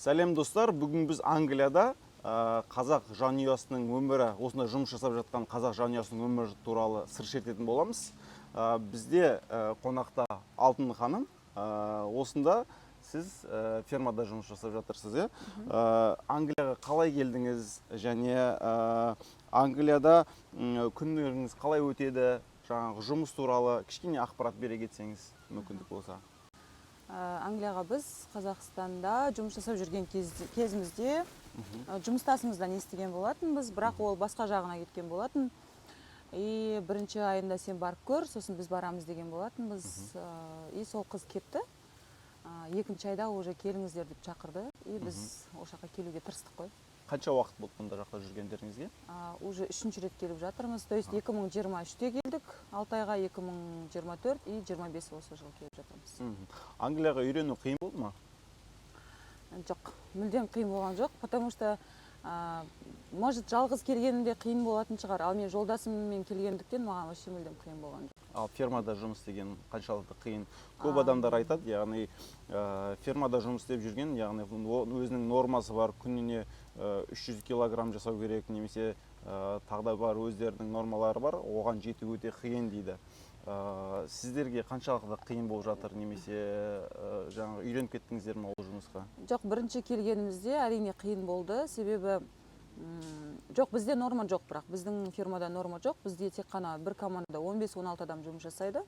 Сәлем, достар! Бүгін біз Англияда қазақ жанұясының өмірі, осында жұмыс жасап жатқан қазақ жанұясының өмірі туралы сыр шертетін боламыз. Бізде қонақта Алтын ханым. Осында сіз фермада жұмыс жасап жатырсыз, иә? Англияға қалай келдіңіз және Англияда күндеріңіз қалай өтеді, жаңағы жұмыс туралы кішкене ақпарат бере кетсеңіз, мүмкіндік болса. Англияға біз Қазақстанда жұмыс жасап жүрген кезімізде жұмыстасымыздан естіген болатынбыз, бірақ ол басқа жағына кеткен болатын. И бірінші айында сен барып көр, сосын біз барамыз деген болатынбыз. И сол қыз кетті. Екінші айда уже келіңіздер деп шақырды, и біз ол жаққа келуге тырыстық қой. Қанша уақыт болды мұнда жақта жүргендеріңізге? Уже үшінші рет келіп жатырмыз, то есть 2023-те келдік 6 айға, 2024 и 25, осы жылы келіп жатырмыз. Англияға үйрену қиын болды ма? Жоқ, мүлдем қиын болған жоқ, потому что может, жалғыз келгенімде қиын болатын шығар, ал мен жолдасыммен келгендіктен, маған вообще мүлдем қиын болған жоқ. Ал фермада жұмыс істеген қаншалықты қиын? Көп адамдар айтады, яғни фермада жұмыс істеп жүрген, яғни өзінің нормасы бар, күніне 300 килограмм жасау керек немесе тағы да бар, өздерінің нормалары бар, оған жету өте қиын дейді. Сіздерге қаншалықты қиын болып жатыр немесе жаңағы үйреніп кеттіңіздер ме ол жұмысқа? Жоқ, бірінші келгенімізде, әрине, қиын болды, себебі жоқ, бізде норма жоқ, бірақ біздің фирмада норма жоқ. Бізде тек қана бір командада 15-16 адам жұмыс жасайды,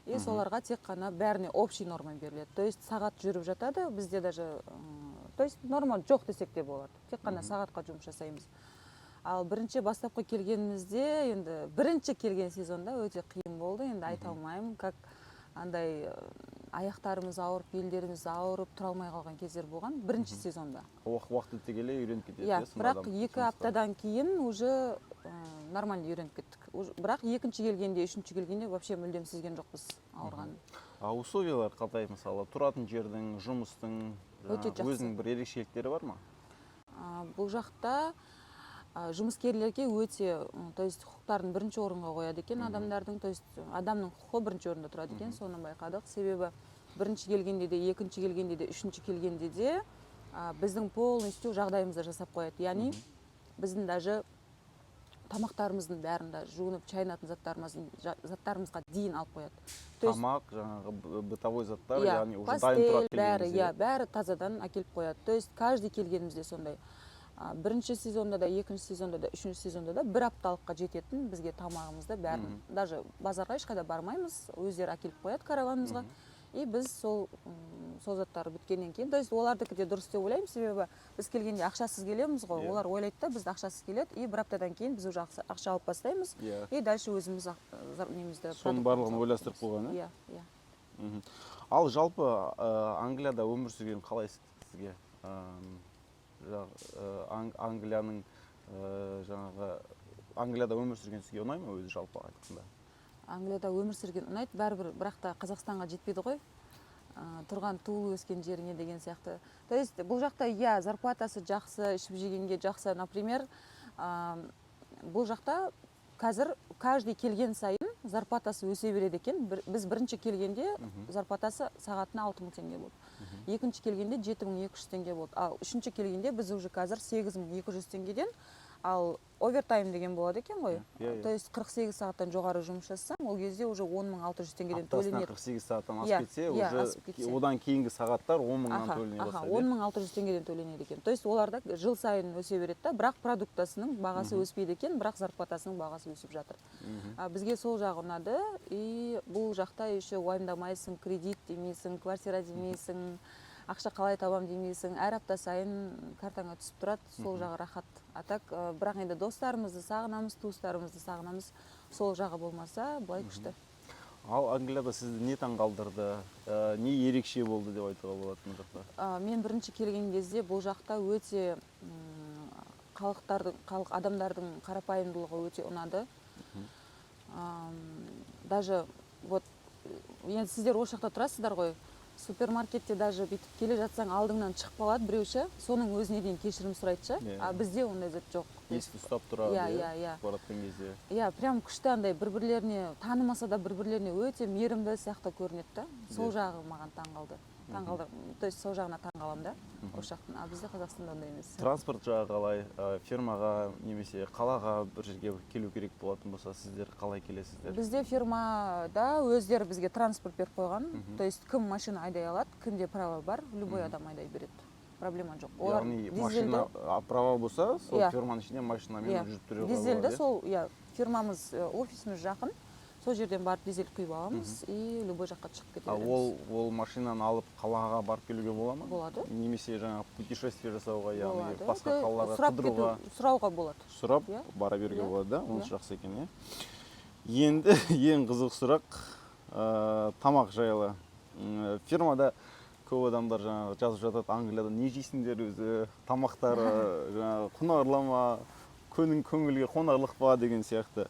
и соларға тек қана бәріне общий норма беріледі, то есть сағат жүріп жатады бізде даже, то есть норма жоқ десек те болады, тек қана сағатқа жұмыс жасаймыз. Ал бірінші бастапқы келгенімізде, енді бірінші келген сезонда өте қиын болды. Енді айта алмаймын, как андай аяқтарымыз ауырып, белдеріміз ауырып, тұра алмай қалған кездер болған бірінші сезонда. Уақыт өте келе үйреніп кетеді. Иә. Иә, сонда Бірақ адам 2 жұмысқа. аптадан кейін уже нормально үйреніп кеттік. Бірақ екінші келгенде, үшінші келгенде вообще мүлдем сезген жоқпыз ауырғанын. А условиялар қалай, мысалы, тұратын жердің, жұмыстың Өте жаңағы жақсы. өзінің бір ерекшеліктері бар ма? Бұл жақта жұмыскерлерге өте то есть құқықтарын бірінші орынға қояды екен адамдардың, то есть адамның құқығы бірінші орында тұрады екен, соны байқадық. Себебі бірінші келгенде де, екінші келгенде де, үшінші келгенде де біздің полностью жағдайымызды жасап қояды, яғни біздің даже тамақтарымыздың бәрін, даже жуынып шайынатын заттарымызға дейін алып қояды, то есть Тамақ, жаңағы бытовой заттар, иә, яғни уже дайын тұрады постель, бәрі. келгенімізде. Иә, бәрі тазадан әкеліп қояды, то есть каждый келгенімізде сондай. Бірінші сезонда да, екінші сезонда да, үшінші сезонда да бір апталыққа жететін бізге тамағымызды бәрін, даже базарға ешқайда бармаймыз, өздері әкеліп қояды караванымызға, и біз сол заттары біткеннен кейін, то есть олардікі де дұрыс деп ойлаймын, себебі біз келгенде ақшасыз келеміз ғой. Олар ойлайды да, бізді ақшасыз келеді, и бір аптадан кейін біз уже ақша алып бастаймыз, и дальше өзіміз немізді, Соның продуктымызды барлығын алып ойластырып кетеміз. қойған, иә? Иә. Ал жалпы Англияда өмір сүрген қалай сізге? Англияның жаңағы Англияда өмір сүрген сізге ұнай ма өзі, жалпы айтқанда? Англияда өмір сүрген ұнайды бәрібір, бірақ та Қазақстанға жетпейді ғой, тұрған, туылып өскен жеріңе деген сияқты. То есть бұл жақта, иә, зарплатасы жақсы, ішіп жегенге жақсы. Например, бұл жақта қазір каждый келген сайын зарплатасы өсе береді екен. Біз бірінші келгенде зарплатасы сағатына 6000 теңге болды, екінші келгенде 7200 теңге болды, ал үшінші келгенде біз уже қазір 8200 теңгеден. Ал овертайм деген болады екен ғой. Иә, иә. То есть 48 сағаттан жоғары жұмыс жасасаң, ол кезде уже 10 600 теңгеден Аптасына төленеді. 48 сағаттан асып Иә, кетсе, иә, уже асып кетсе. одан кейінгі сағаттар 10 мыңнан төлене бастайды, он иә? мың алты жүз теңгеден төленеді екен. То есть оларда жыл сайын өсе береді да, бірақ продуктасының бағасы өспейді екен, бірақ зарплатасының бағасы өсіп жатыр. Бізге сол жағы ұнады. И бұл жақта еще уайымдамайсың, кредит демейсің, квартира демейсің, ақша қалай табам демейсің, әр апта сайын картаңа түсіп тұрады, сол жағы рахат. А так бірақ енді достарымызды сағынамыз, туыстарымызды сағынамыз, сол жағы болмаса, былай күшті. Ал Англияда сізді не таңғалдырды? Не ерекше болды деп айтуға болады мына жақта? Мен бірінші келген кезде бұл жақта өте халықтардың, халық, адамдардың қарапайымдылығы өте ұнады. Даже вот енді сіздер осы жақта тұрасыздар ғой, супермаркетте даже бүйтіп келе жатсаң, алдыңнан шығып қалады біреу ше, соның өзіне дейін кешірім сұрайды ше. Иә. А бізде ондай зат жоқ. Есікті ұстап тұрады, Иә. бара жатқан кезде. Иә, прям күшті, андай бір бірлеріне танымаса да, бір бірлеріне өте мейірімді сияқты көрінеді да, сол жағы маған таң қалды. Таңғалдыр, то есть сол жағына таңғаламын да осы жақтың. А бізде, Қазақстанда, ондай емес. Транспорт жағы қалай? Фермаға немесе қалаға бір жерге келу керек болатын болса, сіздер қалай келесіздер? Бізде фирмада өздері бізге транспорт беріп қойған. То есть кім машина айдай алады, кімде право бар, любой адам айдай береді, проблема жоқ. Олар Яғни дизельді машина, права болса, сол фирманың ішінде машинамен жүріп тұруға дизельді болады, иә? Сол, иә, фирмамыз, офисіміз жақын, сол жерден барып дизель құйып аламыз и любой жаққа шығып кете А береміз. ол машинаны алып қалаға барып келуге бола ма? Болады. Немесе жаңағы путешествие жасауға, яғни Болады. басқа қалаларға Сұрап қыдыруға? кету, сұрауға болады. Сұрап Иә. бара беруге Иә. болады да? Онысы Иә. жақсы екен, иә. Енді ең қызық сұрақ, тамақ жайлы. Фирмада көп адамдар жаңағы жазып жатады: «Англияда не жейсіңдер өзі, тамақтары жаңағы құнарлы ма, көңілге қонарлық па?» деген сияқты.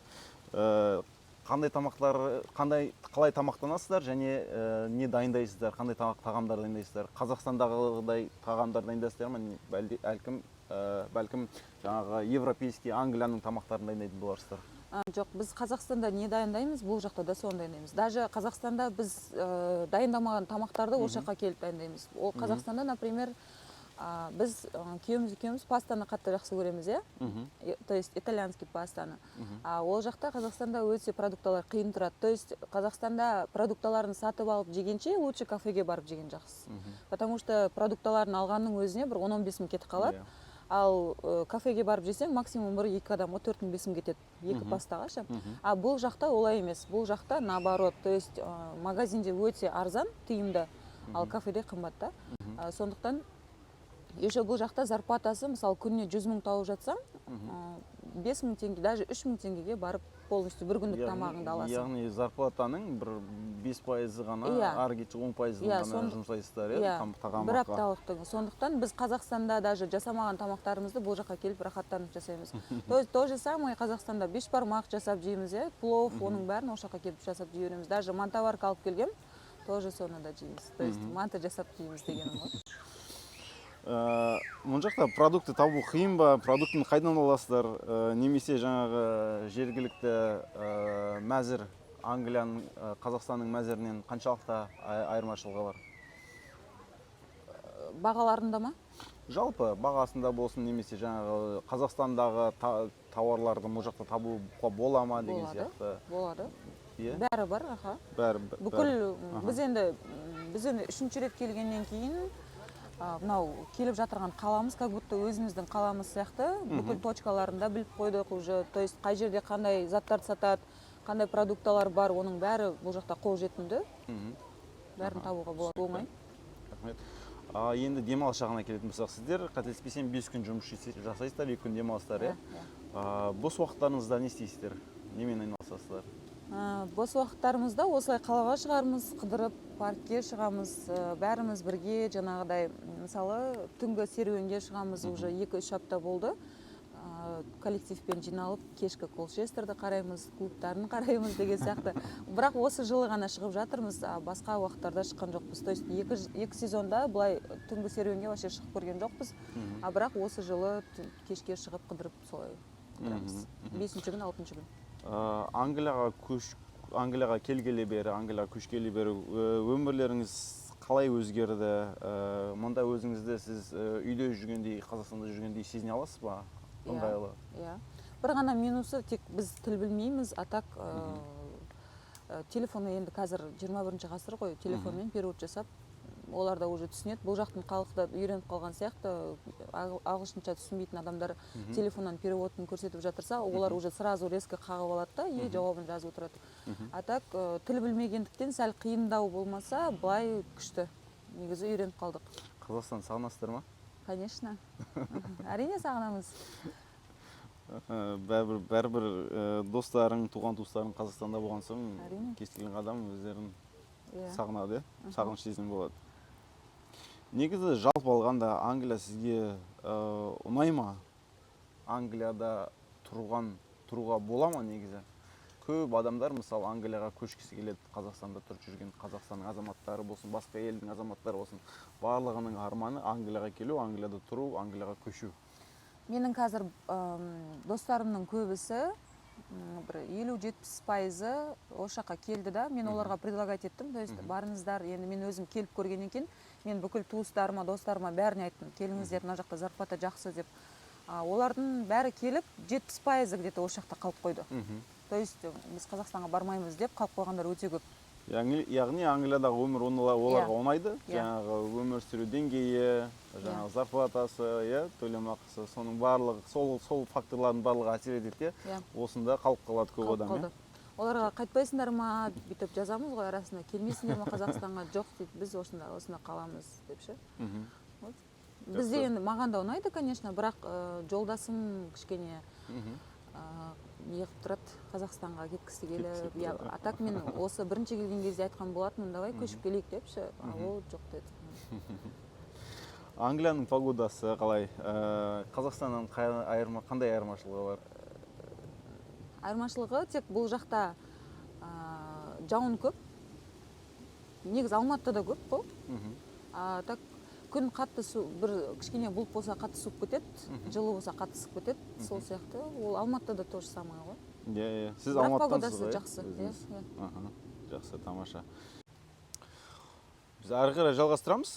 Қандай тамақтар, қандай, қалай тамақтанасыздар және не дайындайсыздар, қандай тағамдар дайындайсыздар? Қазақстандағыдай тағамдар дайындайсыздар ма, бәлкім, жаңағы европейский, Англияның тамақтарын дайындайтын боларсыздар? Жоқ, біз Қазақстанда не дайындаймыз, бұл жақта да соны дайындаймыз. Даже Қазақстанда біз дайындамаған тамақтарды осы жаққа келіп дайындаймыз. Ол Қазақстанда, например, біз күйеуіміз екеуміз пастаны қатты жақсы көреміз, иә. То есть итальянский пастаны. А ол жақта, Қазақстанда, өте продукталар қиын тұрады. То есть Қазақстанда продукталарын сатып алып жегенше, лучше кафеге барып жеген жақсы, потому что продукталарын алғанның өзіне бір 10-15 мың кетіп қалады. Ал кафеге барып жесең, максимум бір екі адамға 4 мың, 5 мың кетеді екі пастаға ше. А бұл жақта олай емес, бұл жақта наоборот, то есть магазинде өте арзан, тиімді, ал кафеде қымбат та. Сондықтан еще бұл жақта зарплатасы, мысалы, күніне 100 мың тауып жатсаң, 5 мың теңге, даже 3 мың теңгеге барып полностью бір күндік тамағыңды аласың. Яғни зарплатаның бір 5%-ы ғана, ары кетсе 10%-ын ғана жұмсайсыздар, иә, Иә, тағамаққа. бір апталықтың. Сондықтан біз Қазақстанда даже жасамаған тамақтарымызды бұл жаққа келіп рахаттанып жасаймыз. То есть то же самое Қазақстанда бешбармақ жасап жейміз, иә, плов, оның бәрін осы жаққа келіп жасап жей береміз. Даже мантоварка алып келгем, тоже соны да жейміз. То есть манты жасап жейміз дегенім ғой. Мына жақта продукты табу қиын ба? Продуктыны қайдан аласыздар? Немесе жаңағы жергілікті мәзір Англияның, Қазақстанның мәзірінен қаншалықты айырмашылығы бар? Бағаларында ма? Жалпы бағасында болсын немесе жаңағы Қазақстандағы тауарларды бұл жақта табуға бола ма деген Болады. сияқты. Болады. Иә. Бәрі бар, аха. Бәрі. Бүкіл Бәрі. Біз енді үшінші рет келгеннен кейін, мынау келіп жатырған қаламыз как будто өзіміздің қаламыз сияқты, бүкіл точкаларын да біліп қойдық уже. То есть қай жерде қандай заттарды сатады, қандай продукталар бар, оның бәрі бұл жақта қолжетімді, бәрін табуға болады оңай. Рахмет. А, енді демалыс жағына келетін болсақ, сіздер, қателеспесем, 5 күн жұмыс жасайсыздар, 2 күн демалыстар, иә? Иә. Бос уақыттарыңызда не істейсіздер, немен айналысасыздар? Бос уақыттарымызда осылай қалаға шығармыз, қыдырып, паркке шығамыз, бәріміз бірге жаңағыдай, мысалы, түнгі серуенге шығамыз. Уже 2-3 апта болды. Коллективпен жиналып, кешкі Колчестерді қараймыз, клубтарын қараймыз деген сияқты. Бірақ осы жылы ғана шығып жатырмыз, а басқа уақыттарда шыққан жоқпыз. То есть екі сезонда былай түнгі серуенге вообще шығып көрген жоқпыз. А бірақ осы жылы кешке шығып, қыдырып, солай қыдырамыз, бесінші күн, алтыншы күн. Англияға келгелі бері, Англияға көшкелі бері өмірлеріңіз қалай өзгерді? Мұнда өзіңізді сіз үйде жүргендей, Қазақстанда жүргендей сезіне аласыз ба? Иә. Ыңғайлы? Иә, бір ғана минусы тек біз тіл білмейміз, а так телефон, енді қазір 21 ғасыр ғой, телефонмен перевод жасап, олар да уже түсінеді. Бұл жақтың халқы да үйреніп қалған сияқты. Ағылшынша түсінбейтін адамдар телефоннан переводын көрсетіп жатырса, олар уже сразу резко қағып алады да и жауабын жазып отырады. А так тіл білмегендіктен сәл қиындау болмаса, былай күшті негізі, үйреніп қалдық. Қазақстан сағынасыздар ма? Конечно, әрине, сағынамыз. Бәрібір достарың, туған туыстарың Қазақстанда болған соң, кез келген адам өздерін сағынады, иә, сағыныш сезімі болады. Негізі, жалпы алғанда, Англия сізге ұнай ма? Англияда тұруға бола ма? Негізі көп адамдар, мысалы, Англияға көшкісі келеді. Қазақстанда тұрып жүрген Қазақстанның азаматтары болсын, басқа елдің азаматтары болсын, барлығының арманы Англияға келу, Англияда тұру, Англияға көшу. Менің қазір достарымның көбісі, бір 50-70%-ы осы жаққа келді да. Мен оларға предлагать еттім, то есть барыңыздар. Енді мен өзім келіп көргеннен кейін Мен бүкіл туыстарыма, достарыма, бәріне айттым: «Келіңіздер, мына жақта зарплата жақсы», – деп. Олардың бәрі келіп, 70%-ы где-то осы жақта қалып қойды. То есть «біз Қазақстанға бармаймыз» деп қалып қойғандар өте көп. Яғни Англиядағы өмір оларға ұнайды. Иә. Жаңағы өмір сүру деңгейі, жаңағы зарплатасы, иә, төлемақысы, соның барлығы, сол факторлардың барлығы әсер етеді де, Иә. осында қалып қалады көп Қалып адам, иә. қалды. Оларға «Қайтпайсыңдар ма?» бүйтіп жазамыз ғой арасында, «Келмейсіңдер ма Қазақстанға?» «Жоқ, – дейді, – біз осында қаламыз», – деп ше. Вот. Бізде енді маған да ұнайды, конечно, бірақ жолдасым кішкене не қылып тұрады, Қазақстанға кеткісі Кеткісі келіп, иә. келіп. А так мен осы бірінші келген кезде айтқан болатынмын: «Давай көшіп келейік», – деп ше. А ол «Жоқ» деді. Англияның погодасы қалай? Қазақстаннан қандай айырмашылығы бар? Айырмашылығы тек бұл жақта жауын көп. Негізі Алматыда да көп қой. А так күн қатты су, бір кішкене бұлт болса, қатты суып кетеді, жылы болса, қатты ысып кетеді, сол сияқты. Ол Алматыда да то же самое ғой. Иә, сіз Бірақ Алматыдансыз погодасы ғой, иә, жақсы, иә. өзіңіз? Иә. Аха, жақсы, тамаша. Біз ары қарай жалғастырамыз.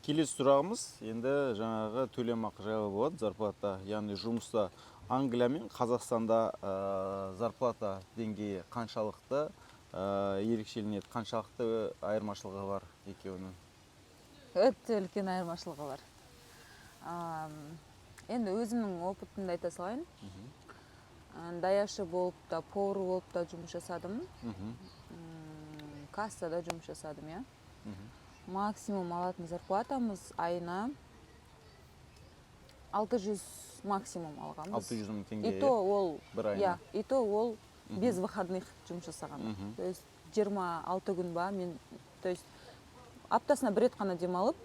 Келесі сұрағымыз енді жаңағы төлемақы жайлы болады, зарплата, яғни жұмыста Англия мен Қазақстанда зарплата деңгейі қаншалықты ерекшеленеді, қаншалықты айырмашылығы бар екеуінің? Өте үлкен айырмашылығы бар. Енді өзімнің опытымды айта салайын. Даяшы болып та, повар болып та жұмыс жасадым. Кассада жұмыс жасадым, иә. Максимум алатын зарплатамыз айына 600, максимум алғанбыз. 600 мың теңге, И то ол бір айына? Иә, и то ол без выходных жұмыс жасаған. То есть 26 күн ба, мен, то есть аптасына бір рет қана демалып,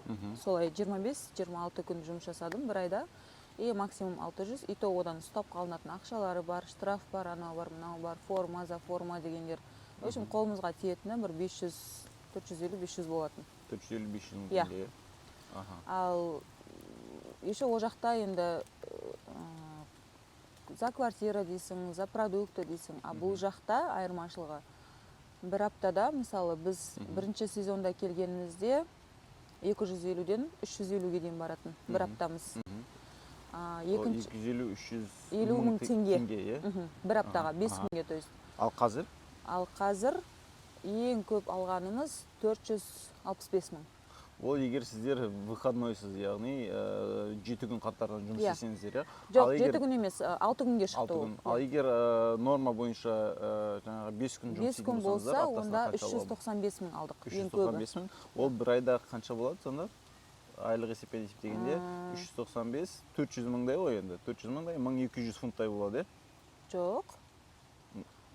солай 25-26 күн жұмыс жасадым бір айда. И максимум 600, и то одан ұстап қалынатын ақшалары бар, штраф бар, анау бар, мынау бар, форма за форма дегендер. В общем, қолымызға тиетіні бір 500, 450-500 болатын. 450-500 мың Иә. теңге, аха. Ал еще ол жақта енді за квартира дейсің, за продукты дейсің. А бұл жақта айырмашылығы бір аптада, мысалы, біз бірінші сезонда келгенімізде 250-ден 350-ге дейін баратын бір аптамыз. Ол Екінші 250-300 50 мың теңге. Теңге, иә. Бір аптаға, 5 күнге, то есть. Ал қазір? Ал қазір ең көп алғанымыз 465 мың. Ол егер сіздер выходнойсыз, яғни 7 күн қатарынан жұмыс Иә. істесеңіздер, иә? Жоқ, Ал егер 7 күн емес, 6 күнге шықты 6 ол. күн. Ал егер норма бойынша жаңағы 5 күн жұмыс 5 істейтін күн болсаңыздар, болса, аптасына онда қанша үш жүз болады? тоқсан бес мың алдық үш жүз ең тоқсан көбі. бес мың. Ол бір айда қанша болады сонда? Айлық есеппен есептегенде 395, 400 мыңдай ғой енді. 400 мыңдай, 1200 фунттай болады, иә? Жоқ,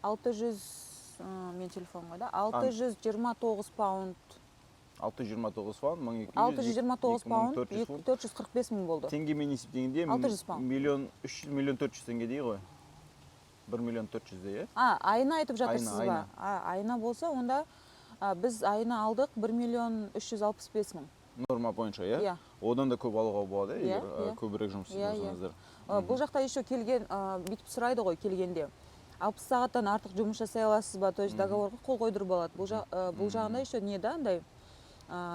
600, мен телефон қайда, 629 паунд. 629 паунд, 1200. 629 паунд, 2400 фунт. 445 мың болды. Теңгемен есептегенде 600 паунд. миллион үш жүз, миллион төрт жүз теңгедей ғой. 1 миллион 400-дей, иә? А, айына айтып жатырсыз Айына, ба? айына. А, айына болса, онда біз айына алдық 1 миллион 365 мың. Норма бойынша, иә? Иә. Одан да көп алуға болады, иә, Иә, егер иә. көбірек жұмыс істейтін Иә, иә. болсаңыздар. Бұл жақта еще келген, бүйтіп сұрайды ғой келгенде: «60 сағаттан артық жұмыс жасай аласыз ба?» То есть договорға қол қойдырып алады. Бұл жағында еще не да андай,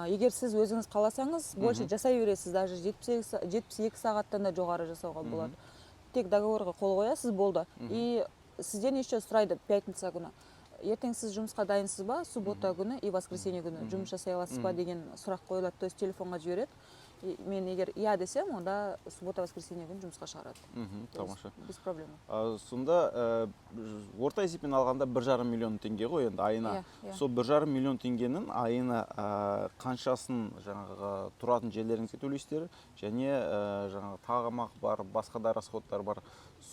егер сіз өзіңіз қаласаңыз, больше жасай бересіз, даже 72 сағаттан да жоғары жасауға болады. Тек договорға қол қоясыз, болды. И сізден еще сұрайды: «Пятница күні ертең сіз жұмысқа дайынсыз ба, суббота күні и воскресенье күні жұмыс жасай аласыз ба?» деген сұрақ қойылады. То есть телефонға жібереді. И мен егер «иә» десем, онда суббота, воскресенье күні жұмысқа шығарады. То есть Тамаша. без проблем. Сонда орта есеппен алғанда 1,5 миллион теңге ғой енді айына. Иә, иә. Сол 1,5 миллион теңгенің айына қаншасын жаңағы тұратын жерлеріңізге төлейсіздер және жаңағы тамақ бар, басқа да расходтар бар,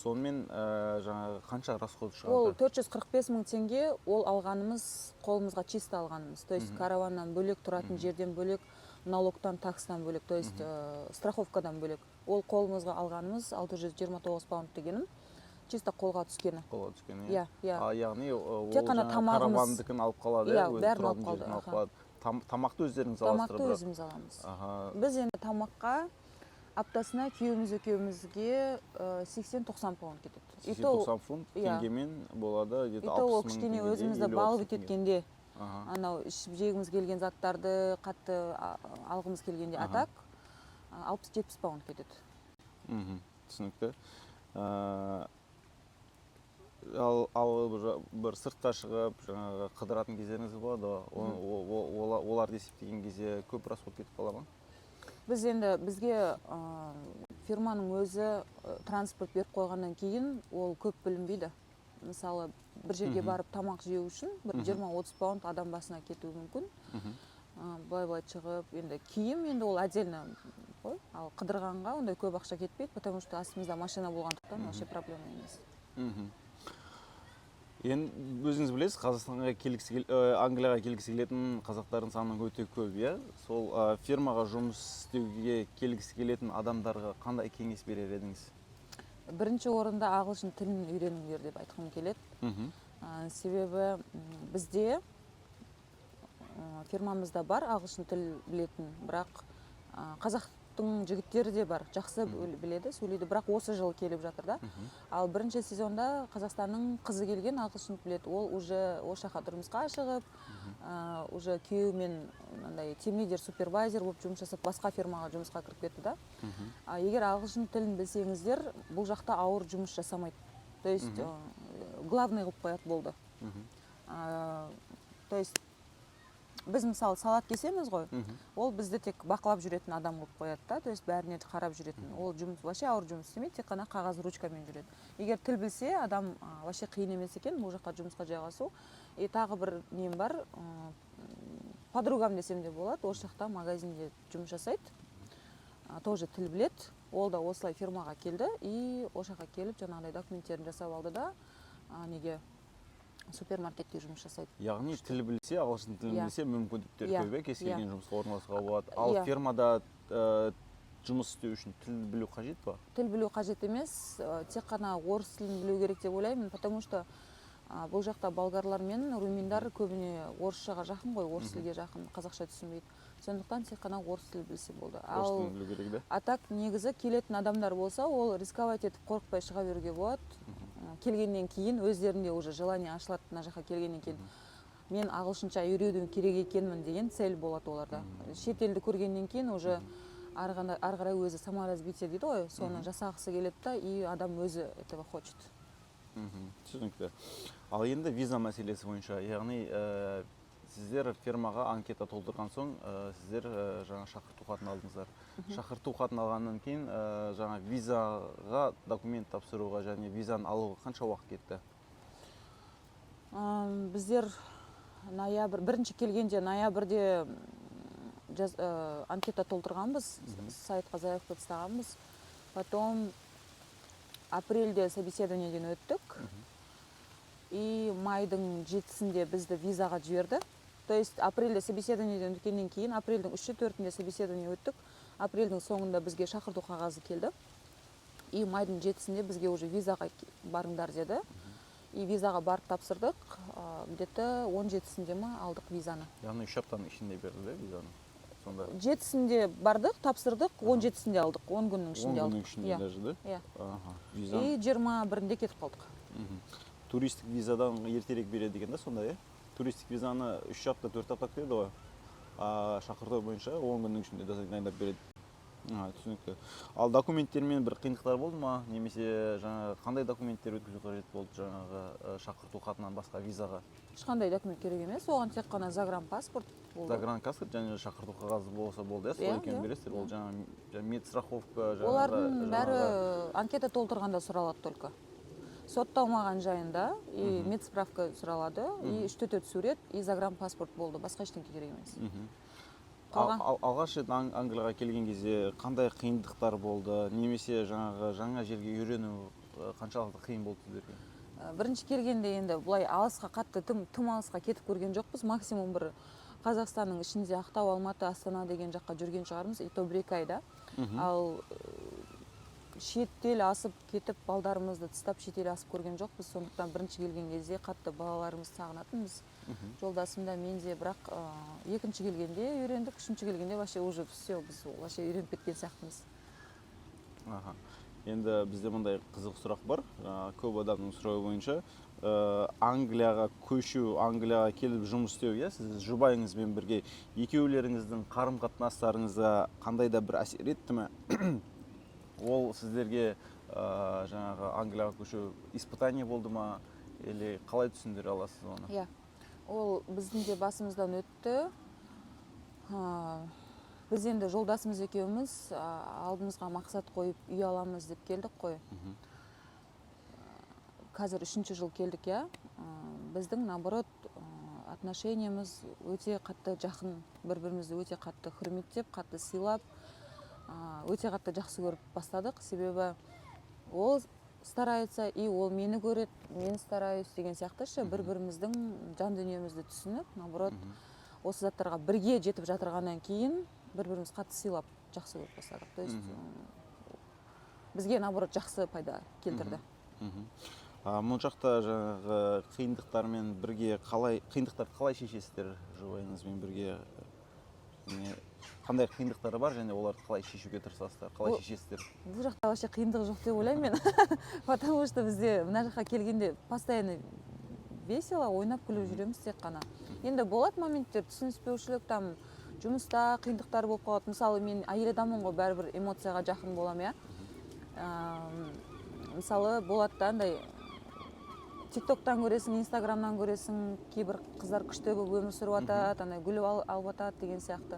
сонымен жаңағы қанша расход Ол шығады? 445 мың теңге, ол алғанымыз, қолымызға чисто алғанымыз, то есть караваннан бөлек, тұратын жерден бөлек, налогтан, такстан бөлек, то есть страховкадан бөлек. Ол қолымызға алғанымыз 629 паунд дегенім чисто қолға түскені. Қолға түскені. Иә. А, яғни ол Тек қана жаңағы тамағымыз. каравандікін алып қалады, Иә, өзі бәрін алып тұратын қалды, жерін алып аха. қалады. Тамақты өздеріңіз аласыздар Тамақты бірақ. өзіміз аламыз. Біз енді тамаққа аптасына күйеуіміз екеумізге 80-90 паунд кетеді. И то 80-90 фунт иә. теңгемен болады где И то то ол 60 мың кішкене теңгедей, өзімізді 50-60 баловать теңге. еткенде. Анау ішіп жегіміз келген заттарды қатты алғымыз келгенде, а так 60-70 паунд кетеді. Түсінікті. Ал бір сыртқа шығып, жаңағы қыдыратын кездеріңіз болады ғой. Оларды есептеген кезде көп расход кетіп қала ма? Біз енді, бізге фирманың өзі транспорт беріп қойғаннан кейін ол көп білінбейді. Мысалы, бір жерге барып тамақ жеу үшін бір 20-30 паунд адам басына кетуі мүмкін. Былай былай шығып, енді киім, енді ол отдельно ғой. Ал қыдырғанға ондай көп ақша кетпейді, потому что астымызда машина болғандықтан, вообще проблема емес. Енді өзіңіз білесіз, Қазақстанға келгісі Англияға келгісі келетін қазақтардың саны өте көп, иә. Сол фирмаға жұмыс істеуге келгісі келетін адамдарға қандай кеңес берер едіңіз? Бірінші орында ағылшын тілін үйреніңдер деп айтқым келеді. Себебі бізде фирмамызда бар ағылшын тіл білетін, бірақ қазақтың жігіттері де бар, жақсы біледі, сөйлейді, бірақ осы жылы келіп жатыр да. Ал бірінші сезонда Қазақстанның қызы келген, ағылшын біледі. Ол уже осы жаққа тұрмысқа шығып, уже күйеуімен мынандай тим-лидер, супервайзер болып жұмыс жасап, басқа фирмаға жұмысқа кіріп кетті да. А егер ағылшын тілін білсеңіздер, бұл жақта ауыр жұмыс жасамайды, то есть главный қылып қояды, болды. То есть біз, мысалы, салат кесеміз ғой, ол бізді тек бақылап жүретін адам қылып қояды да, то есть бәріне қарап жүретін. Ол жұмыс вообще ауыр жұмыс істемейді, тек қана қағаз, ручкамен жүреді. Егер тіл білсе адам, вообще қиын емес екен бұл жаққа жұмысқа жайғасу. И тағы бір нем бар, подругам десем де болады, осы жақта магазинде жұмыс жасайды, тоже тіл біледі. Ол да осылай фирмаға келді и осы жаққа келіп, жаңағыдай документтерін жасап алды да, неге, супермаркетте жұмыс жасайды. Яғни тіл білсе, ағылшын тілін білсе, мүмкіндіктер көп, иә, кез келген жұмысқа орналасуға болады. Ал Иә. фирмада жұмыс істеу үшін тіл білу қажет па? Тіл білу қажет емес, тек қана орыс тілін білу керек деп ойлаймын, потому что бұл жақта болгарлар мен румындар көбіне орысшаға жақын ғой, орыс тілге жақын, қазақша түсінбейді. Сондықтан тек қана орыс тілі білсе болды. Орыс Ал тілін білу керек да. а так негізі келетін адамдар болса, ол рисковать етіп, қорықпай шыға беруге болады. Келгеннен кейін өздерінде уже желание ашылады. Мына жаққа келгеннен кейін мен ағылшынша үйренуім керек екенмін деген цель болады оларда. Шетелді көргеннен кейін уже ары қарай өзі саморазвитие дейді ғой, соны жасағысы келеді да, и адам өзі этого хочет. Түсінікті. Ал енді виза мәселесі бойынша, яғни сіздер фирмаға анкета толтырған соң, сіздер жаңа шақырту хатын алдыңыздар. Шақырту хатын алғаннан кейін жаңа визаға документ тапсыруға және визаны алуға қанша уақыт кетті? Біздер ноябрь, бірінші келгенде ноябрьде анкета толтырғанбыз, сайтқа заявка тастағанбыз. Потом апрельде собеседованиеден өттік и майдың 7-сінде бізді визаға жіберді. То есть апрельде собеседованиеден өткеннен кейін, апрельдің 3-і, 4-інде собеседование өттік, апрельдің соңында бізге шақырту қағазы келді и майдың 7-сінде бізге уже визаға барыңдар деді. И визаға барып тапсырдық, где-то 17-сінде ма алдық визаны. Яғни 3 аптаның ішінде берді да визаны сонда? 7-сінде бардық, тапсырдық, 17-сінде алдық, 10 күннің 10 ішінде күннің алдық. ішінде Иә. даже да? Иә. Аха, визаны. И 21-інде кетіп қалдық. Туристік визадан ертерек береді екен да сонда, иә? Туристік визаны 3 апта, 4 апта күтеді ғой, а шақырту бойынша 10 күннің ішінде дайындап береді. Түсінікті. Ал документтермен бір қиындықтар болды ма, немесе жаңағы қандай документтер өткізу қажет болды жаңағы шақырту хатынан басқа визаға? Ешқандай документ керек емес оған, тек қана загранпаспорт болды. Загранпаспорт және шақырту қағазы болса болды, иә? Сол Иә, екеуін иә. бересіздер. Ол жаңағы медстраховка, жаңағы Олардың бәрі жаңағы анкета толтырғанда сұралады, только сотталмаған жайында и медсправка сұралады, и үш төрт сурет, и загранпаспорт, болды, басқа ештеңе керек емес. Қалған Алғаш рет Англияға келген кезде қандай қиындықтар болды, немесе жаңағы жаңа жерге үйрену қаншалықты қиын болды сіздерге? Бірінші келгенде енді былай алысқа қатты, тым тым алысқа кетіп көрген жоқпыз. Максимум бір Қазақстанның ішінде Ақтау, Алматы, Астана деген жаққа жүрген шығармыз, и то 1-2 айда. Ал шетел асып кетіп, балдарымызды тастап шетел асып көрген жоқпыз. Сондықтан бірінші келген кезде қатты балаларымызды сағынатынбыз, жолдасым да, мен де. Бірақ екінші келгенде үйрендік, үшінші келгенде вообще уже все, біз вообще үйреніп кеткен сияқтымыз. Аха. Енді бізде мындай қызық сұрақ бар. Көп адамның сұрауы бойынша. Англияға көшу, Англияға келіп жұмыс істеу, иә, сіз жұбайыңызбен бірге, екеулеріңіздің қарым қатынастарыңызға қандай да бір әсер етті ме? Ол сіздерге жаңағы Англияға көшу испытание болды ма или қалай түсіндіре аласыз оны? Иә, ол біздің де басымыздан өтті. Біз енді жолдасымыз екеуміз алдымызға мақсат қойып, үй аламыз деп келдік қой. Қазір үшінші жыл келдік, иә. Біздің, наоборот, отношениямыз өте қатты жақын, бір бірімізді өте қатты құрметтеп, қатты сыйлап, өте қатты жақсы көріп бастадық. Себебі ол старается, и ол мені көреді, мен стараюсь деген сияқты ше. бір біріміздің жан дүниемізді түсініп, наоборот, осы заттарға бірге жетіп жатырғаннан кейін бір бірімізді қатты сыйлап, жақсы көріп бастадық. То есть бізге, наоборот, жақсы пайда келтірді. Мына жақта жаңағы қиындықтармен бірге қалай, қиындықтарды қалай шешесіздер жұбайыңызбен бірге? Не, қандай қиындықтары бар және оларды қалай шешуге тырысасыздар, қалай шешесіздер? Бұл жақта вообще қиындық жоқ деп ойлаймын мен, потому что бізде мына жаққа келгенде постоянно весело, ойнап күліп жүреміз тек қана. Енді болады моменттер, түсініспеушілік, там жұмыста қиындықтар болып қалады. Мысалы, мен әйел адаммын ғой, бәрібір эмоцияға жақын боламын, иә. Мысалы, болады да андай, Тик Токтан көресің, Инстаграмнан көресің, кейбір қыздар күшті болып өмір сүріп жатады, андай гүл алып жатады деген сияқты.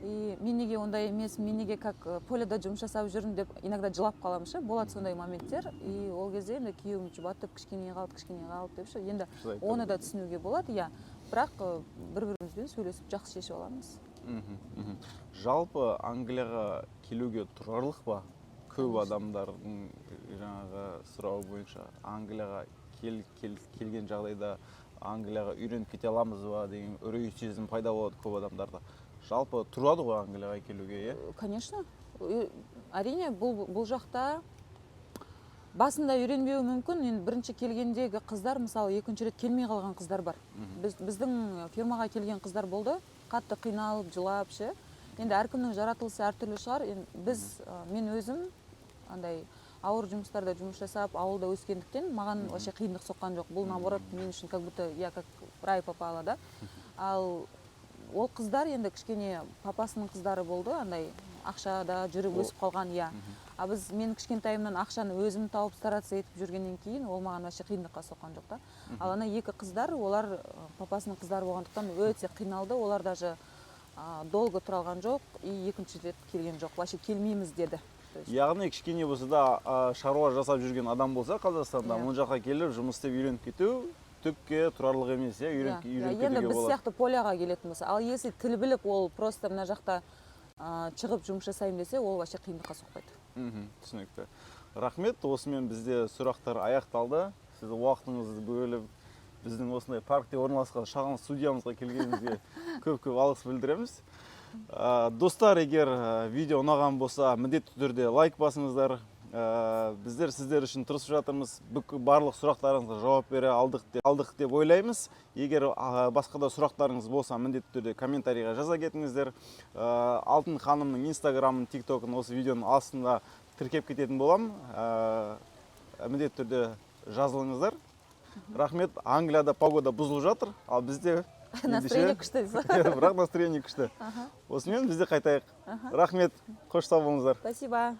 И мен неге ондай емес, мен неге как поляда жұмыс жасап жүрмін деп иногда жылап қаламын ше. Болады сондай моменттер. И ол кезде енді күйеуім жұбатып, кішкене қалды, кішкене қалды деп ше. Енді Шыдайды. оны да түсінуге болады, иә. Бірақ бір бірімізбен сөйлесіп, жақсы шешіп аламыз. мхм, мхм. Жалпы Англияға келуге тұрарлық па? Көп адамдардың жаңағы сұрауы бойынша, Англияға келген жағдайда Англияға үйреніп кете аламыз ба деген үрей сезім пайда болады көп адамдарда. Жалпы тұрады ғой Англияға келуге, иә? Конечно. Әрине, бұл жақта басында үйренбеуі мүмкін. Енді бірінші келгендегі қыздар, мысалы, екінші рет келмей қалған қыздар бар. Біздің фирмаға келген қыздар болды, қатты қиналып, жылап ше. Енді әркімнің жаратылысы әртүрлі шығар. Енді біз, мен өзім андай ауыр жұмыстарда жұмыс жасап, ауылда өскендіктен, маған вообще қиындық соққан жоқ бұл. Наоборот, мен үшін как будто я как в рай попала да. Ал ол қыздар енді кішкене папасының қыздары болды, андай ақшада жүріп өсіп қалған, иә. А біз, мен кішкентайымнан ақшаны өзім тауып, стараться етіп жүргеннен кейін, ол маған вообще қиындыққа соққан жоқ та. Ал ана екі қыздар, олар папасының қыздары болғандықтан, өте қиналды. Олар даже долго тұра алған жоқ и екінші рет келген жоқ, вообще келмейміз деді. То есть Яғни кішкене болса да шаруа жасап жүрген адам болса Қазақстанда, мына жаққа келіп жұмыс істеп, үйреніп кету түкке тұрарлық емес, иә, үйреніп, Иә, үйреніп енді кетуге біз болады. сияқты поляға келетін болса. Ал если тіл біліп, ол просто мына жақта шығып жұмыс жасаймын десе, ол вообще қиындыққа соқпайды. Түсінікті, рахмет. Осымен бізде сұрақтар аяқталды. Сіз уақытыңызды бөліп, біздің осындай паркте орналасқан шағын студиямызға келгеніңізге көп көп алғыс білдіреміз. Достар, егер видео ұнаған болса, міндетті түрде лайк басыңыздар. Біздер сіздер үшін тырысып жатырмыз. Бүкіл барлық сұрақтарыңызға жауап бере алдық деп ойлаймыз. Егер басқа да сұрақтарыңыз болса, міндетті түрде комментарийға жаза кетіңіздер. Алтын ханымның Инстаграмын, Тиктокын осы видеоның астында тіркеп кететін боламын. Міндетті түрде жазылыңыздар. Рахмет. Англияда погода бұзылып жатыр, ал бізде Настроение күшті дейсіз ғой. Бірақ настроение күшті. Осымен біз де қайтайық. Рахмет, қош сау болыңыздар. Спасибо.